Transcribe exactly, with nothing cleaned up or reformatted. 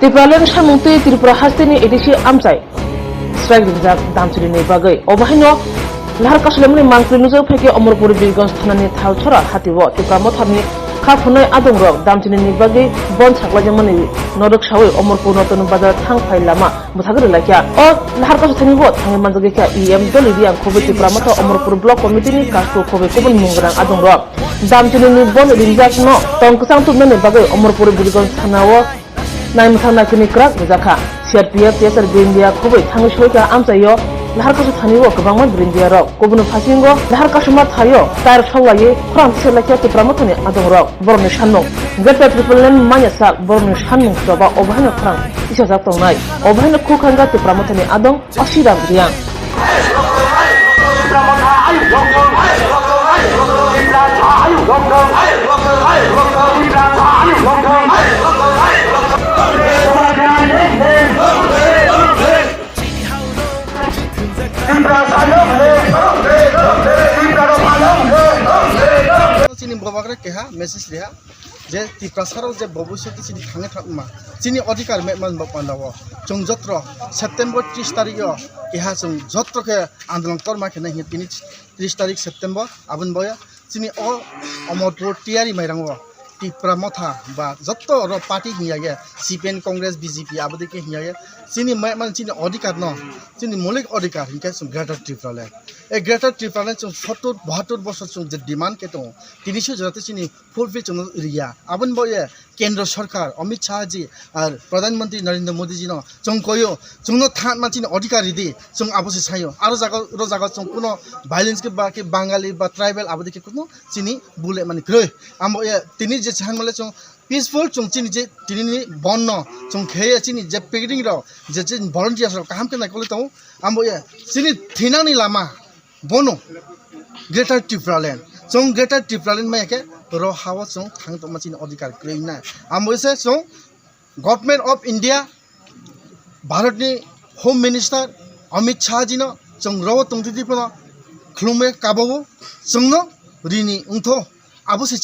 Tipraland samung twi Tripura hasteni A D C amchai strike ringjak Damchini ni bagwi. Obo haino lahar kasolemani mangpili nujak phaikhe Omorpur Birganj thanani Thalchora hatio Tipra Mothani kha phunai adongrok Damchini ni bagwi bon saklaijamani norok sawi Omorpur Notun Bazar thang phai lama bwthagwi rwlaikha. O lahar kasothani bo thangwi manjagwi kha E M Doli Riang khobwi Tipra Motha Omorpur Block Committee ni kasku khobwi kubun mung gwnang adongrok. Damchini ni bon ringjak no tong kwchang tubnani bagwi Omorpur Birganj thana o naimwthang naikini kwrak rwjakha. C R P F, T S R Brindia khobwi thangwi soikha amchaio lahar kasothani o kwbangma Brindia rok. Kubun phasingo lahar kasuma thaio tyre soklaiwi khorang tisaklaikha Tipra Mothani adongrok. Borokni sanmung Greater Tipraland manya sak borokni sanmung choba obo haino khorang tisajak tongnai. Obo haino khukhangkha Tipra Mothani adong Asiram Riang. Chini bwbagra keha message riha je Tiprasa rok je bobiswt chini thangwi thangma chini odhikar mepman bokmanda o chwng jotro September tris tarik o keha chwng jotro khe andolon korma khe nai hwnwi tini tris tarik September aboni boya chini o Omorpur Tiyari Mairang o Tipra Motha ba jotto oro party hinya ye C P M, Congress, B J P abodi khe hinya ye chini mepman chini odhikar no chini moulik odhikar hinkhe chwng Greater Tipraland. E Greater Tipraland chwng sottur bahattur bosor chwng je demand khe tongo tini se jora tei chini fulfill chwngno riya. Aboni bo ye Kendra Sarkar, Amit Shah ji, ar Pradhan Mantri Narendra Modi ji no chwng koyo, chwngno thanma chini odhikar ridi, chwng abo se sayo. Aro jaga, ro jaga chwng kuno violence khe ba khe Bangali ba tribal abo dikhe kuno chini bule mani kwrwi. Amo ye tini je chang male chwng peaceful chwng chini je tini ni bon no chwng kheye chini je picnic rok je chini volunteers rok kaham khe nai kole tongo. Amo ye chini thinang ni lama bono Greater Tipraland. Chwng Greater Tipraland maya khe ro hao chwng thang tongma chini odhikar kwrwi na. Amo se chwng Government of India, Bharatni Home Minister Amit Shah jino chwng rogo tongtwtwi phano khulumwi kabao chwngno rini wngtho. Abo se